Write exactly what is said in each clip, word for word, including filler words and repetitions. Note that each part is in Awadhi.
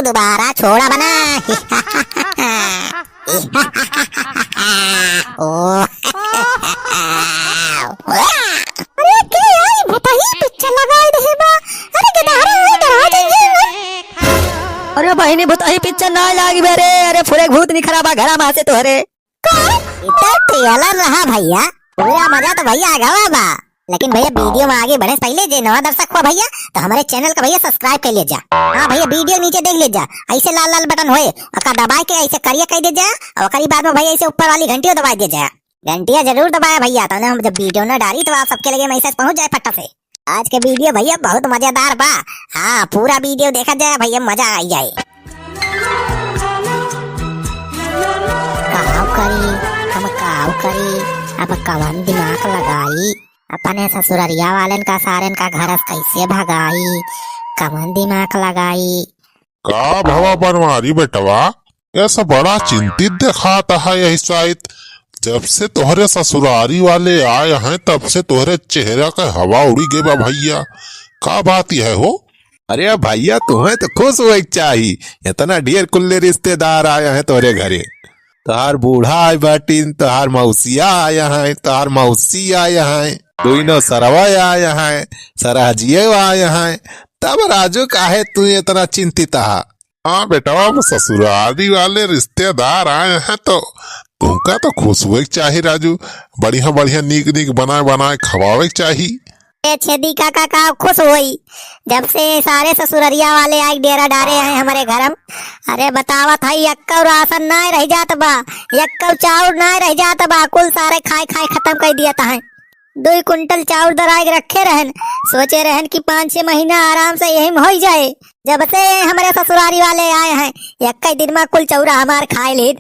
दोबारा छोड़ा बना। ओ। अरे के आई भुतही पिक्चर लगाई दे बा। अरे गदहरा आई डरा जाइए ना। अरे बहिनी भुतही पिक्चर ना लागी बे रे। अरे फुरे भूत निखरा बा घरा मा से तोहरे। का? इतना ट्रेलर रहा भैया, पूरा मजा तो भैया आ गवा बा। लेकिन भैया वीडियो मा आगे बढ़े से पहिले जे नवा दर्शक हुआ भैया तो हमरे चैनल का भैया सब्सक्राइब कर लीजा। हाँ भैया वीडियो नीचे देख लीजा, ऐसे लाल लाल बटन होए ओका दबाए के ऐसे करिया कर दीजा और ओकरी बाद मा भैया ऐसे ऊपर वाली घंटियो दबाए दीजा। घंटिया जरूर दबाया भैया, तने हम जब वीडियो ना डाली तो आप सबके लगे मैसेज पहुँच जाए फटा से। आज के वीडियो भैया बहुत मजेदार बा। हाँ पूरा वीडियो देखा जाए भैया, मजा आई जाए। काव करी, हम काव करी, अब कवन दिमाग लगाई, अपने ससुररिया वालेन का सारेन का घर से कैसे भगाई, कवन दिमाग लगाई। का भवा बनवारी बेटवा, ऐसा बड़ा चिंतित देखात है यही साइत। जब से तोहरे ससुरारी वाले आए हैं तब से तोहरे चेहरा का हवा उड़ी गई बा भैया। का बात यह हो? अरे भैया, तुहें तो खुश होए के चाही, इतना ढेर कुल्ले रिश्तेदार आए हैं तोहरे घरे। तोहार बूढ़ा आए बाटिन, तोहार मौसिया आए हैं, तोहार मौसी आए हैं, दुइनो सरवा आए हैं, सरहजियो आए हैं, तब राजू काहे तू इतना चिंतित हा? हाँ बेटवा, अब ससुरारी वाले रिश्तेदार आए हैं तो तुमका तो खुश होए के चाही राजू, बढ़िया बढ़िया नीक नीक बनाए बनाए खवावे के चाही। ए छेदी काका का खुश होई, जब से सारे ससुररिया वाले आइ डेरा डारे हैं हमरे घरम। अरे बतावत है, यक्कौ राशन नाय रह जात बा, यक्कौ चाउर नाय रह जात बा, कुल सारे खाए खाए खतम कर दिया था। दुई कुंटल चाउर दराइ के रखे रहन, सोचे रहन कि पाँच छह महीना आराम से यही में होई जाए। जब से हमरे ससुरारी वाले आए हैं, यक्कै दिन मा कुल चौरा हमार खाए लेन।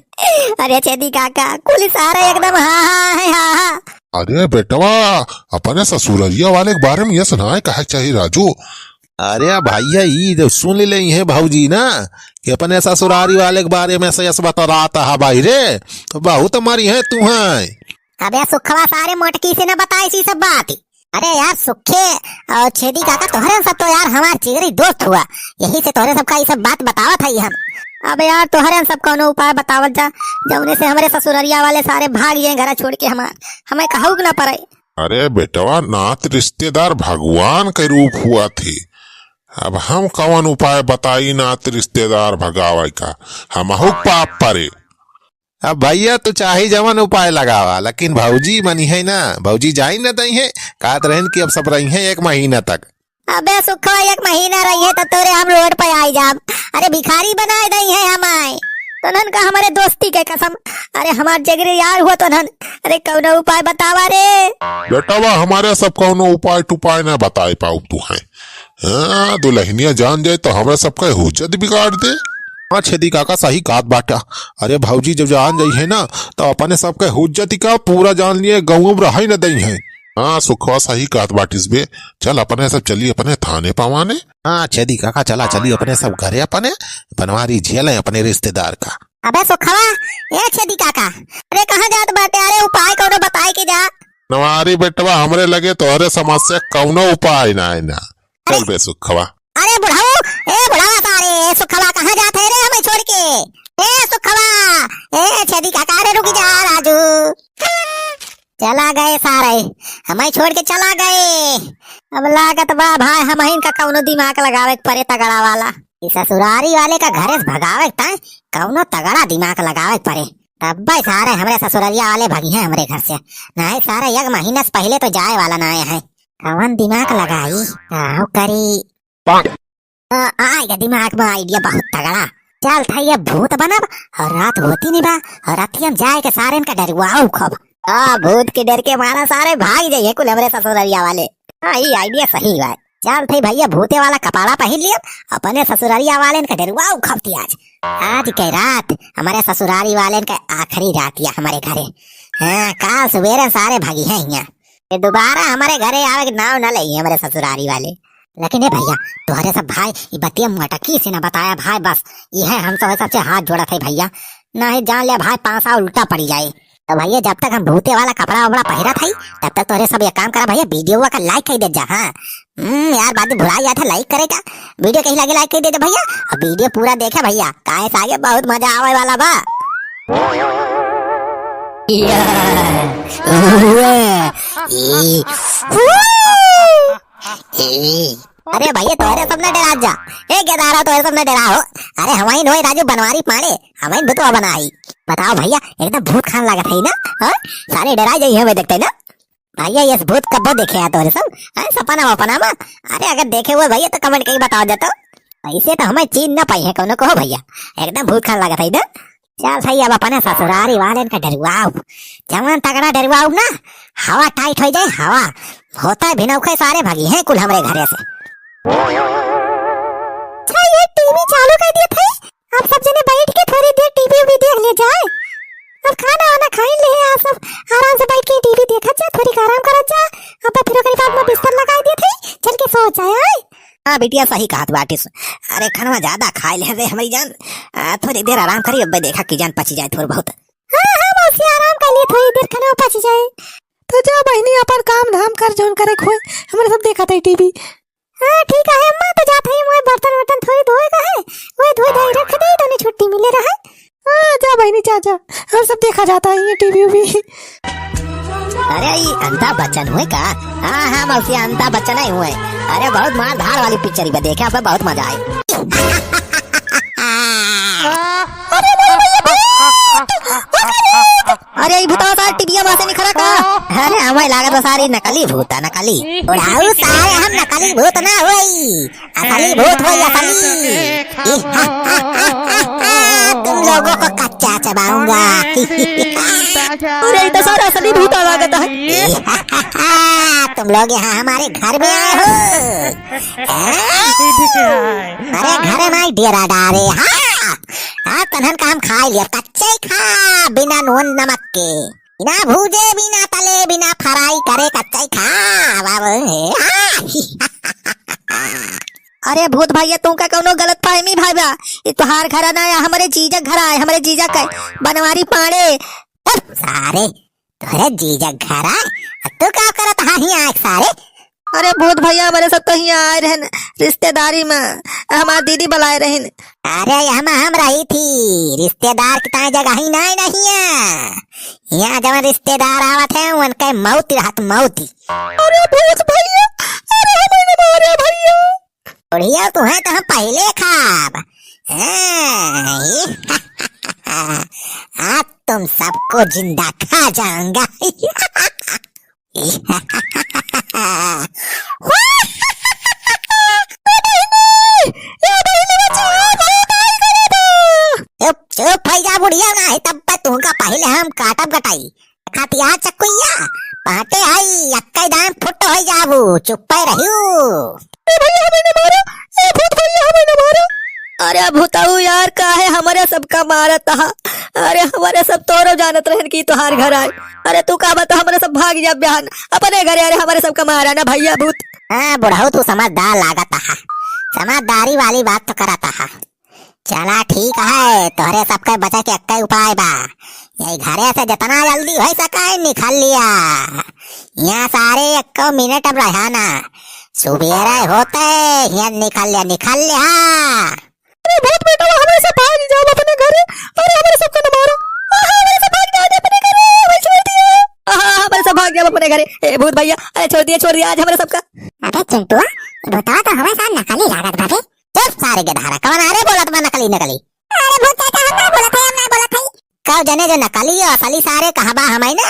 अरे छेदी काका, कुल सारे एकदम हा हा है, हा हा। अरे बेटवा, अपने ससुररिया वाले के बारे में यस नाय कहे के चाही राजू। अरे भैया, ई जब सुन ले हैं भौजी ना कि अपने ससुरारी वाले के बारे में से यस बतरात हा भाई रे, तो बहुत मरी है तू है। अबे सुखवा, सारे मोटकी से न बताइस ई सब बात। अरे यार सुखे और छेदी काका, तोहरे सब तो यार हमार जिगरी दोस्त हुआ, यही से तोहरे सबका ई सब बात बतावत है हम। अब यार तोहरे सब कौनो उपाय बतावत जा, जौने से हमरे ससुररिया वाले सारे भाग जाए घर छोड़ के हमार, हमें कहू के ना पड़े। अरे बेटवा, नात रिश्तेदार भगवान के रूप हुआ थे। अब हम कौन उपाय बताई नात रिश्तेदार भगावे का, हमहू पाप परे। अब भैया, तू चाहे जवन उपाय लगावा, लेकिन भौजी मनी है ना, भौजी जाई न दई है, कहत रहन कि अब सब रही है एक महीना तक। अबे सुखवा, एक महीना रही है तो तोरे हम रोड पे आई जाब। अरे भिखारी बनाए दई है हम आए। तोनन का हमरे दोस्ती के कसम। अरे हमार जिगरी यार हुआ तोनन। अरे कौनो उपाय बतावा रे। बेटवा, हमारे सब कौनो उपाय टुपाय ना बताए पाऊ तू है। हाँ, दुल्हनिया जान जाए तो हमरा सबका हुज्जत बिगाड़ दे। हाँ, छेदी काका सही कहत बाटा। अरे भौजी जब जान जाई है ना, तो अपने सबके हुज्जत का पूरा जान लिए, गाँव में रहे न दई है। हाँ, सुखवा सही कहत बाटिस बे। चल, अपने सब चली अपने थाने पवाने। हाँ, छेदी काका, चला चली अपने सब घरे अपने, बनवारी झेले अपने रिश्तेदार का। अबे सुखवा, ए छेदी काका, अरे कहाँ जात बाटे? अरे उपाय कौनो बताए के जा। नवारी बेटवा, हमरे लगे तोहरे समस्या कौनो उपाय ना है ना। चल अरे बे सुखवा। अरे बुढ़ऊ, ए बुढ़वा सारे, ए सुखवा कहाँ जात है रे हमें छोड़ के? ए सुखवा, ए छेदी काका रे रुक जा राजू। चला गए सारे, हमें छोड़ के चला गए। अब लागत बा भाई हमहिन का कौनो दिमाग लगावे के परे तगड़ा वाला। ई ससुरारी वाले का घरे से भगावे के ताई कौनो तगड़ा दिमाग लगावे के परे। तब भाई सारे हमरे ससुररिया वाले भगी हैं हमरे घर से। नहीं सारे एक महीना से पहले तो जाए वाला ना आए हैं। कौन दिमाग लगाई, काव करी? आ, आइगा दिमाग में आइडिया बहुत तगड़ा। चल था ये भूत बनब और रात होती नहीं बा और राती हम जाए के सारे इनका डरवाऊ खूब। आ, भूत के डर के मारा सारे भाग जाइए कुल हमरे ससुररिया वाले। हाँ, ये आइडिया सही बा। चल थे भैया भूते वाला कपड़ा पहन लिया, अपने ससुररिया वाले इनका डरवाऊ खूब थी आज। आज के रात हमारे ससुरारी वाले इनका आखिरी रात या हमारे घरे। हाँ, काल सवेरे सारे भागी हैं यहाँ। ये दोबारा हमारे घरे आवे के नाव न ले हमारे ससुरारी वाले। लेकिन ए भैया, तोहरे सब भाई ई बतिया मटकी से ना बताया भाई, बस यह हम सब सबसे हाथ जोड़त है भैया, नहीं जान ले भाई पासा उल्टा पड़ी जाए। तो भैया जब तक हम भूते वाला कपड़ा वपड़ा पहिरत है, तब तक तोहरे सब एक काम करा भैया, वीडियो का लाइक कर दे जा। हाँ, हम्म, यार, बात भुला गया था, like करे का। Video कहीं लगे, like कर दे दे भैया, और video पूरा देखे भैया, काहे से आगे बहुत मजा आवे वाला बा। या, उए, ई, ऊ, ई। अरे भैया, तोहरे सब न डेरा जा। ए गेदारा, तोहरे सब न डेरा हो। अरे हमइन होए राजू बनवारी पाड़े, हमइन भूतवा बनाई। बताओ भैया, एकदम भूत खान लागत है ना? हाँ? सारे डेरा जाई हमें देखते ना। भैया, ये भूत कब्बो देखे हैं तोहरे सब? हाँ, सपना वपना में? अरे अगर देखे हुए भैया तो comment करके बताओ दे तो। ऐसे तो हमें चीन ना पाई है कौनो को भैया, एकदम भूत खान लागत है ना। चल सही, अब अपने ससुरारी वाले इनका डरवाओ। जवान तगड़ा डरवाओ ना, हवा tight हो जाए, हवा। होता है भिनौखे सारे भागी हैं कुल हमरे घरे से। अच्छा, ये टीवी चालू कर दिया था, अब सब जने बैठ के थोड़ी देर टीवी भी देख ले जाए। अब खाना वाना खाई ले, आप सब आराम से बैठ के टीवी देखत जा, थोड़ी आराम करत जा। अब फिर ओकरे बाद में बिस्तर लगा दिया था, चल के सो जाए, आए। हाँ बिटिया, सही कहत बाटिस। अरे, खनवा ज्यादा खाए ले रे हमरी जान। आ, थोड़ी देर आराम करी, अब्बे देखा कि जान पची जाए थोड़ बहुत। हाँ, हाँ, मौसी, आराम कर लिए थोड़ी देर, खनवा पची जाए। तो जा बहिनी, अपन काम धाम कर, जौन करे खोए, हमरे सब देखत है टीवी। हाँ, ठीक है अम्मा, तो जात है, मोए बर्तन वर्तन थोड़ी धोए का है, वही धोए धाए रख दे, तो उन्हें छुट्टी मिले रहे। हाँ, जा बहिनी, जा, जा, हम सब देखा जाता है ये टीवी उवी। अरे, ई अमिताभ बच्चन हुए का? हाँ, हाँ, मौसी, अमिताभ बच्चन ही हुए। अरे, बहुत मार धाड़ वाली पिक्चर ही बा, देखे, आप बहुत मजा आए। अरे, नहीं, भैया, भैया, अरे, ई भूतवा सार टीवीया में से निकला का? अरे, हमें लागत बा सार ई नकली भूत है, नकली। बुढ़ाऊ सार, हम नकली भूत ना होई। असली भूत होई, असली। तुम लोगों को कच्चा चबाऊंगा। अरे, ई तो सारा असली भूत लागत है। तुम लोग यहाँ हमारे घर में आए हो? हाँ? अरे, घर में ही डेरा डारे। हाँ, हाँ, तनहन का हम खाए लिया, कच्चे ही खा, बिना नून नमक के। बिना भूजे, बिना तले, बिना fry करे, कच्चा ही खा, बाबू, हे, हाँ। अरे भूत भैया, तुमका कौनो गलतफहमी भइल बा। ई तोहार घर ना है, हमरे जीजा घर आए, हमरे जीजा के बनवारी पाड़े। हट, सारे, तोहरे जीजा घर आए? तू का करत हा हियाँ आए सारे? अरे भूत भैया, हमरे सब तो हियाँ आए रहन रिश्तेदारी में, हमार दीदी बुलाए रहिन। अरे, यहाँ हम रही थी, रिश्तेदार के ताए जगह ही नहीं, नहीं है। यहाँ जब रिश्तेदार आवत है, उनके मौत रहत, मौत। अरे भूत भैया, अरे हमें न मारे भैया। बुढ़िया, तुम्हें तो हम पहले खाब। हाँ, आज तुम सबको जिंदा खा जाऊंगा। चुप, चुप होइ जा बुढ़िया, नाही तब पे तुमका पहिले हम काटब कटाई। खतिया चकुइया, पाटे आई, अक्के दान फुट होइ जाबू, चुप्पे रहियो। ए भैया, हमें न मारो, ए भूत भैया, हमें न मारो। अरे भूतऊ यार, काहे हमरे सबका मारत हा? अरे हमरे सब तोरो जानत रहन कि तोहार घर आए। अरे तू का बता, हमरे सब भाग जा बिहान अपने घरे। अरे हमरे सबका मारा ना भैया भूत। हाँ बुढ़ऊ, तू समझदार लागत हा, समझदारी वाली बात तो करत हा। चला ठीक है, तोहरे सबके बचे के एक्के उपाय बा। यही घरे से जितना जल्दी होइ सके निकल लिया। यहाँ सारे एक्को मिनट अब रहा ना, सुबेरे होते यहाँ निकल लिया, निकल लिया। अरे भूत बेटा, हमरे से भाग जाओ अपने घरे। अरे हमरे सबका न मारो। आहा, हमरे से भाग जाओ अपने घरे, हमें छोड़ दिया। आहा, हमरे से भाग जाओ अपने घरे। ए भूत भैया, अरे छोड़ दिया, छोड़ दिया आज हमरे सबका। अबे चिंटुआ, ई भूतवा तो हमरे साथ नकली लागत बाटे। चुप सारे गेदहरा, कौन अरे बोलत बा नकली नकली? अरे भूत चाचा, हम ना बोलत है, हम ना बोलत है। कब जने जो नकली और असली सारे कहबा हमें ना,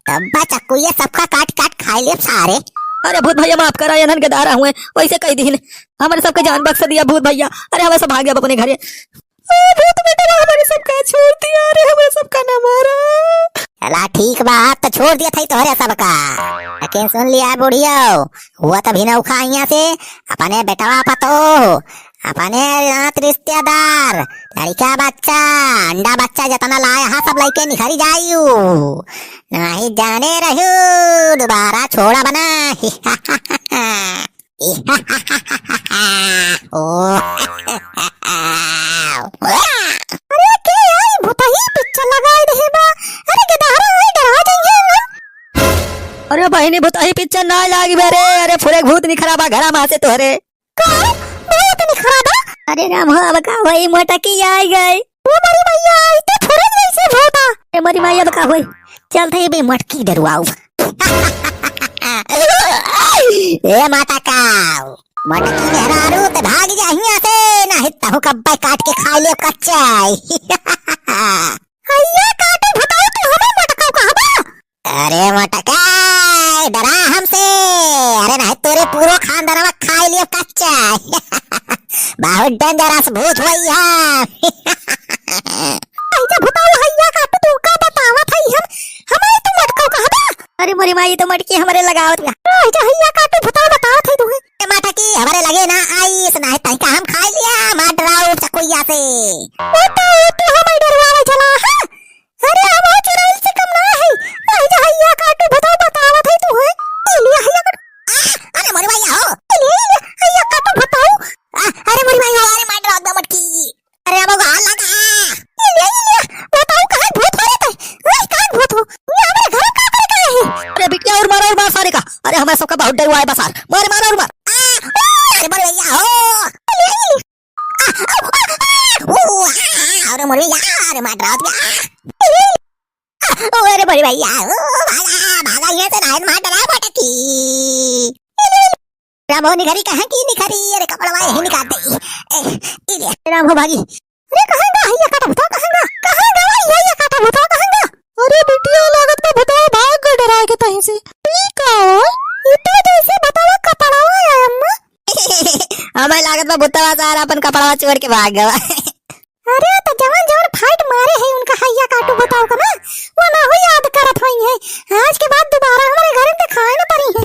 तब बा चक्कू ये सबका काट काट खाए ले सारे। अरे भूत भैया माफ करा, ये नन गेदहरा हुए, वैसे कह दीन, हमरे सबके जान बख्श दिया भूत भैया। अरे हमरे सब भाग जाब अपने घरे। अरे भूत बेटा हमरे सबका छोड़ दिया, अरे हमरे सबका ना मारा। चला ठीक बा, तो छोड़ दिया था तोहरे सबका। लेकिन सुन लिया बुढ़ियो, हुआ तभी नौखा यहाँ से अपने बेटवा पतो, अपने नात रिश्तेदार, लड़का बच्चा, अंडा बच्चा जितना लाया हा सब लइके निखरी जाइयो। नाही जाने रहियो, दोबारा छोड़ा बना। ओ। अरे के आई भूतही पिक्चर लगाए रहे बा। अरे गेदहरा आई डरा जाइए। अरे भाई, इन्हीं भूतही पिक्चर ना लागी बे रे। अरे फुरे भूत निखरा बा घरा मा से तोहरे। का? भूत निखरा बा? अरे राम हो, अब का होई, मोटकी आई गई। ओ मोरी मैया, ई तो फुरे जैसे भूत आ। ए मोरी मैया, अब का होई? चल थे बे मोटकी डरवाऊ। ए माता का, मोटकी मेहरारू, ते भाग जा हियां से, नाही तहु कब्बे काट के खा ले कच्चा। हैया काटू भताऊ, तू हमें मोटका कहबा? अरे मोटका, डरा हमसे। अरे नाही तोरे पूरो खानदानवा खाई लियो कच्चा। बहुत डेंजरस भूत होई है। ऐसा भूताऊ हैया काटू तू का बतावत है हम, हमारे तू मोटका कहबा? अरे मोरी माई, तो मोटकी हमरे लगावत बा। ऐसा हैया काटू भूताऊ बतावत है तू। ए मोटकी हमरे लगे ना आइस, नाही तई का हम खाई लिया, मार डराऊ चकुइया से। ओ तो, ओ तो हमें डरवावे चला है। अरे, हम चुड़ैल से कम ना है। आई जा, हैया काटू भताऊ बतावत है तू है। ए लिया, हैया काटू। आ, अरे मोरी मैया हो। ए लिया, ए लिया, हैया काटू भताऊ। आ, अरे मोरी मैया हो, अरे मार डरावत बा मोटकी। अरे अब गाल लगा। ए लिया, ए लिया, बताऊ कहाँ भूत हो रे तै? ओए, कहाँ भूत हो? ये हमारे घर का करे का है? अरे बिटिया और मारा और मार सारे का। अरे हमारे सबका बहुत डरवाए बा सार। मारे मारा और मार। आ, ओ, अरे मोरी मैया हो। ए लिया, ए लिया। आ, आ, आ, आ, ओ, आ, अरे मोरी मैया, अरे मार डरावत बा। ओ, अरे मोरी मैया, ओ, भागा, भागा, ये तो नायन मार डरा मोटकी। रामो निखरी कहाँ की निखरी, अरे कपड़वा यही निकाल दे। ए, ए ले। रामो भागी। अरे कहाँ गा हैया काटा भूताऊ, कहाँ गा? कहाँ गा हैया काटा भूताऊ, कहाँ गा? अरे बिटिया, लागत बा भूताऊ भाग गए डरा के तहीं से। ई का हो? ई तो जैसे बतावा कपड़वा है अम्मा। हमें लागत बा भूतवा सार अपन कपड़वा छोड़ के भाग गवा। अरे तो जवन जवन फाइट मारे है उनका हैया काटू भूताऊ का ना, वो ना हो याद करत होई है। आज के बाद दोबारा हमारे घर में खाए ना पड़ी है।